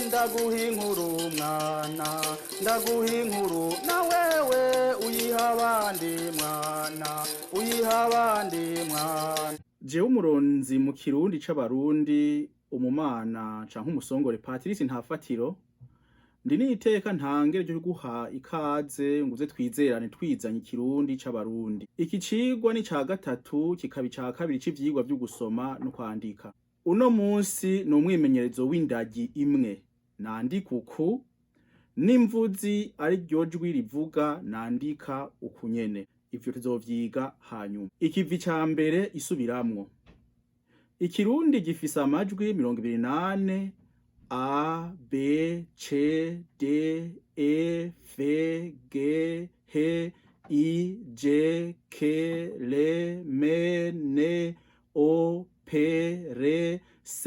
Ndaguha inkuru mwana, ndaguha inkuru na wewe uyiha abandi mwana, uyiha abandi mwana. Jewe umuronzi mu Kirundi c'Abarundi, umumana canke umusongore Patrice Ntafatiro, ndi n'iteka ntangere ryo guha ikaze ngo uze twizerane twizanye Ikirundi c'Abarundi. Iki cigwa ni ca gatatu, kikaba ica kabiri c'ivyigwa vyo gusoma no kwandika. Uno munsi ni umwimenyerezo w'indagi imwe nandika uku, n'imvuzi ari ryo jwi rivuga nandika uku nyene. Ivyo tuzovyiga hanyuma. Ikivi ca mbere, isubiramwo. Ikirundi gifise amajwi 24: A, B, C, D, E, F, G, H, I, J, K, L, M, N, O, P, R, S,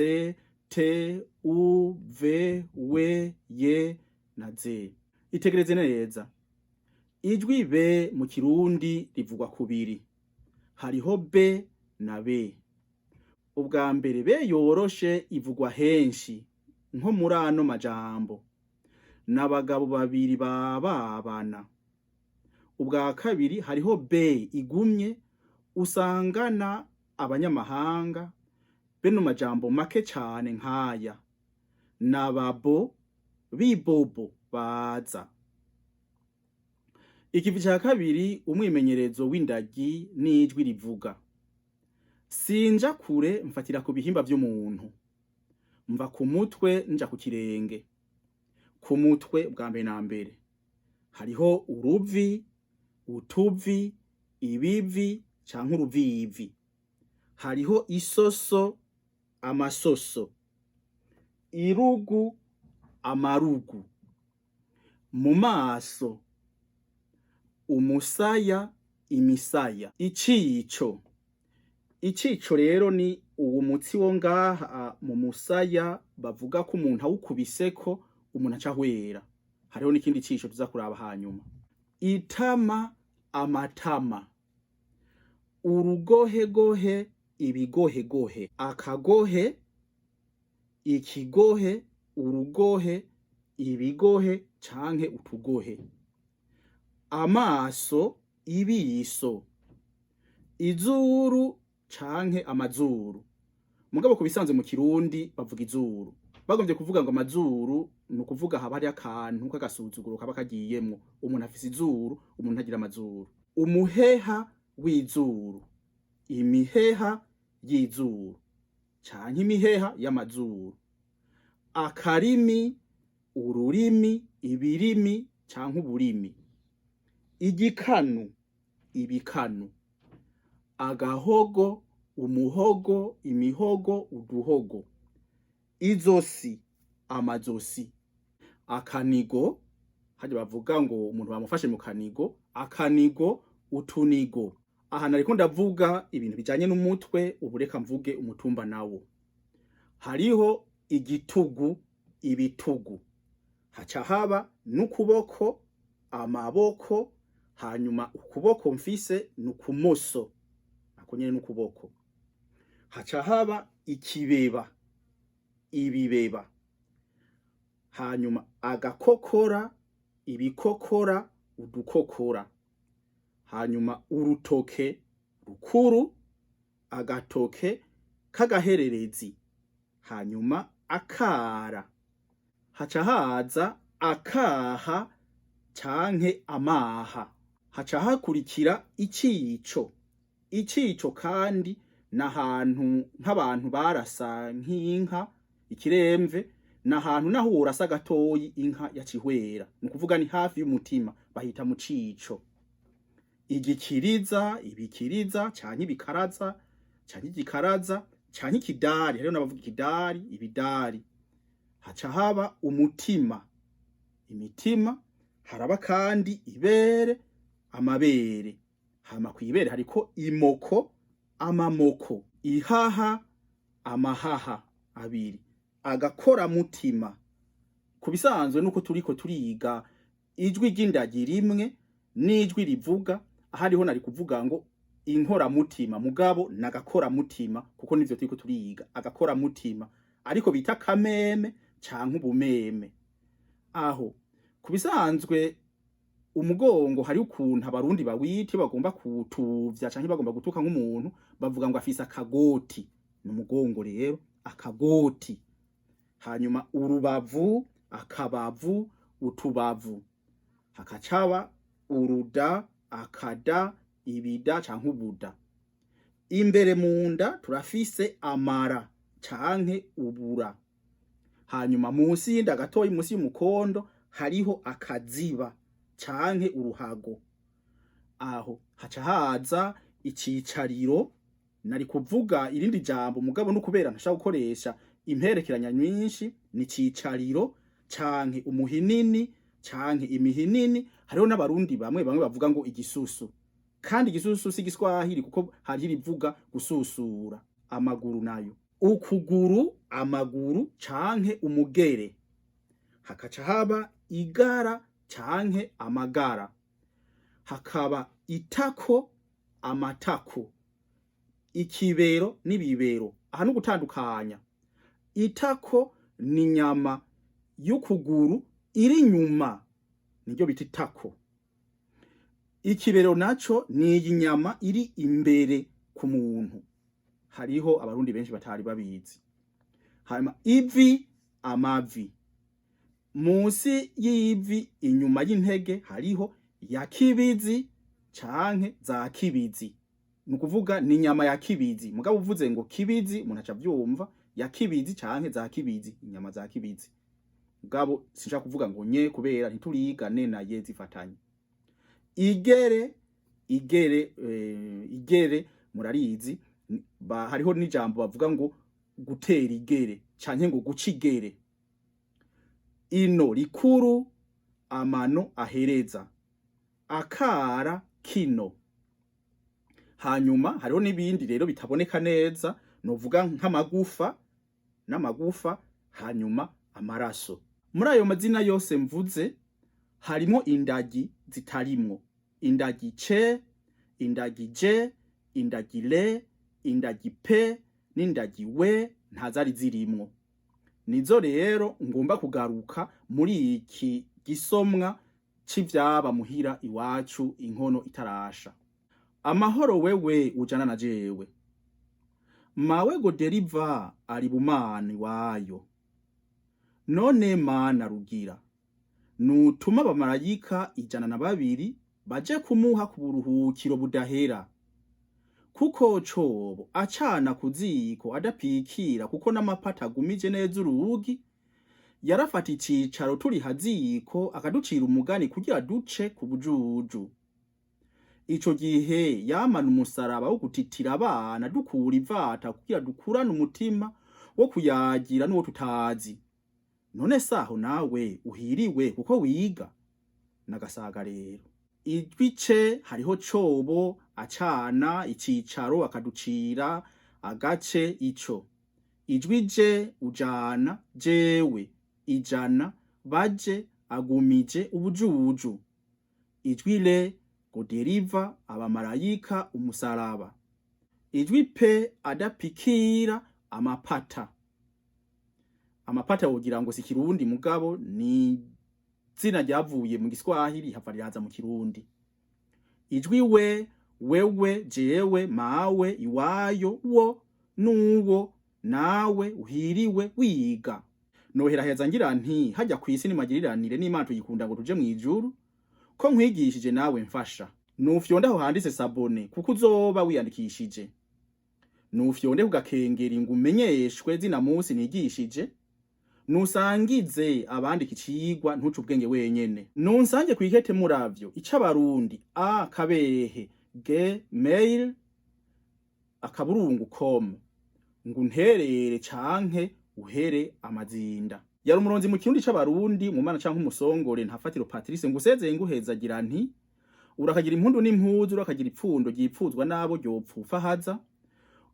T, U, V, W, Y na Z. Itegereze neza. Ijwi B mu Kirundi rivugwa kubiri. Hariho B na B. Ubwa mbere, B yoroshe ivugwa henshi nko muri ano majambo: n'abagabo babiri bababana. Ubwa kabiri, hariho B igumye usangana abanyamahanga beno majambo make cane nkaya: n'ababo bibobo baza. Ikivi ca kabiri, umwimenyerezo w'indagi n'ijwi rivuga. Sinja kure, mfatira ku bihimba vy'umuntu. Mva ku mutwe nja ku kirenge. Ku mutwe bwa mbere na mbere hariho uruvi, utuvi, ibivi canke uruvivi. Hariho isoso, amasoso, irugu, amarugu, mu maso, umusaya, imisaya, icico. Icico rero ni uwo mutsi wo ngaha mu musaya bavuga ko umuntu awukubiseko umuntu aca ahwera. Hariho n'ikindi cico tuza kuraba hanyuma. Itama, amatama, urugohegohe, ibigohegohe, akagohe, ikigohe, urugohe, ibigohe canke utugohe, amaso, ibiso, izuru canke amazuru. Mugabo ku bisanzwe mu Kirundi bavuga izuru. Bagomvye kuvuga ngo amazuru, ni ukuvuga haba hari akantu k'agasuzuguro kaba kagiyemwo. Umuntu afise izuru, umuntu ntagira amazuru. Umuheha w'izuru, imiheha y'izuru canke imiheha y'amazuru, akarimi, ururimi, ibirimi canke uburimi, igikanu, ibikanu, agahogo, umuhogo, imihogo, uduhogo, izosi, amazosi, akanigo. Harya bavuga ngo umuntu bamufashe mu kanigo, akanigo, utunigo. Aha nariko ndavuga ibintu bijanye n'umutwe, ubu reka mvuge umutumba nawo. Hariho igitugu, ibitugu, haca haba n'ukuboko, amaboko. Hanyuma ukuboko mfise n'ukumoso, ako nyene n'ukuboko. Haca haba ikibeba, ibibeba. Hanyuma agakokora, ibikokora, udukokora. Hanyuma urutoke rukuru, agatoke k'agahererezi. Hanyuma akara. Haca haza akaha canke amaha. Haca hakurikira icico. Icico kandi n'ahantu nk'abantu barasa nk'inka ikiremve, n'ahantu naho worasa gatoyi inka yacihwera, ni ukuvuga ni hafi y'umutima, bahita mu cico. Igikiriza, ibikiriza canke ibikaraza canke igikaraza canke ikidari. Hariho n'abavuga ikidari, ibidari. Haca haba umutima, imitima. Haraba kandi ibere, amabere. Hama kw'ibere hariko imoko, amamoko, ihaha, amahaha abiri, agakoramutima. Ku bisanzwe nuko turiko turiga ijwi ry'indagi rimwe n'ijwi rivuga, ahariho nari kuvuga ngo inkoramutima, mugabo nagakoramutima kuko nivyo turiko turiga, agakoramutima ariko bita kameme. canke ubumeme. Aho ku bisanzwe umugongo hari ukuntu abarundi bawita iyo bagomba kuwutuvya canke bagomba gutuka nk'umuntu, bavuga ngo afise akagoti. Ni umugongo rero, akagoti. Hanyuma urubavu, akabavu, utubavu. Hakacaba uruda, akada, ibida canke ubuda. Imbere mu nda turafise amara canke ubura. Hanyuma munsi y'inda gatoyi, munsi y'umukondo, hariho akaziba canke uruhago. Aho haca haza icicariro. Nari kuvuga irindi jambo mugabo no kubera ntashaka gukoresha imperekeranya nyinshi, ni cicariro canke umuhinini canke imihinini. Hariho n'abarundi bamwe bamwe bavuga ngo igisusu, kandi igisusu si igiswahili kuko hariho irivuga gususura. Amaguru nayo, ukuguru, amaguru canke umugere. Hakaca haba igara canke amagara, hakaba itako, amatako, ikibero n'ibibero. Aha no gutandukanya, itako ni inyama y'ukuguru iri inyuma, niryo bita itako. Ikibero naco ni iyi nyama iri imbere ku muntu. Hariho abarundi benshi batari babizi. Hanyuma ivi, amavi. Munsi y'ivi inyuma y'intege hariho ya kibizi canke za kibizi, ni ukuvuga ni inyama ya kibizi. Mugabo uvuze ngo kibizi umuntu aca avyumva ya kibizi canke za kibizi, inyama za kibizi. Mugabo sinshaka kuvuga ngo nye kubera ntituriga ne na ye zifatanye. Igere, igere, igere murarizi. Hariho n'ijambo bavuga ngo gutera igere canke ngo guca igere. Ino rikuru, amano ahereza, akara kino. Hanyuma hariho n'ibindi rero bitaboneka neza, novuga nk'amagufa n'amagufa, hanyuma amaraso. Muri ayo mazina yose mvuze harimo indagi zitarimwo: indagi c, indagi j, indagi l, indagi p n'indagi w ntazari zirimwo. Nizo rero ngomba kugaruka muri iki gisomwa c'ivyaba muhira iwacu inkono itarasha. Amahoro wewe ujana na jewe, mawe Goderiva ari bumana iwayo. None Mana rugira, nutuma abamarayika 102 baje kumuha ku buruhukiro budahera, kuko cobo acana ku ziko adapikira, kuko n'amapata agumije neza urugi. Yarafata icicaro turi haziko akaducira umugani kugira duce ku bujuju. Ico gihe yamana umusaraba wo gutitira abana dukura ivata kugira dukurane umutima wo kuyagira n'uwo tutazi. None saho nawe uhiriwe kuko wiga nagasaga. Rero ijwi ce hariho cobo, acana, icicaro, akaducira, agace, ico. Ijwi je, ujana, jewe, ijana, baje, agumije, ubujuju. Ijwi le, Goderiva, abamarayika, umusaraba. Ijwi pe, adapikira, amapata. Amapata wogira ngo si kirundi, mugabo ni zina ryavuye mu giswahili hava riraza mu kirundi. Ijwi we, wewe, jewe, mawe, iwayo, wo nuwo, nawe uhiriwe wiga. Noheraheza ngira nti hajya kw'isi nimagiriranire n'Imana tuyikunda ngo tuje mw'ijuru. Ko nkwigishije nawe mfasha, nufyonde aho handitse s'abonner kuko uzoba wiyandikishije, nufyonde kugakengeri ngo umenyeshwe zina munsi nigishije, nusangize abandi icigwa, ntuce ubwenge wenyene. Nunsange kwikete muravyo ic'abarundi a kabehe gmail akaburungu com ngo unterere canke uhere amazinda. Yari umuronzi mu kirundi c'abarundi, mu mana canke umusongore Ntafatiro Patrice, ngusezeye nguhezagira nti urakagira impundu n'impuzu, urakagira ipfundo ryipfuzwa n'abo ryopfufa haza,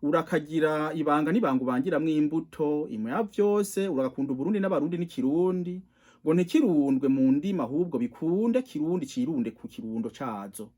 urakagira ibanga n'ibanga ubangiramwo imbuto imwe ya vyose, uragakunda Uburundi n'abarundi n'ikirundi ngo ntikirundwe mu ndimi ahubwo bikunde kirundi cirunde ku kirundo cazo.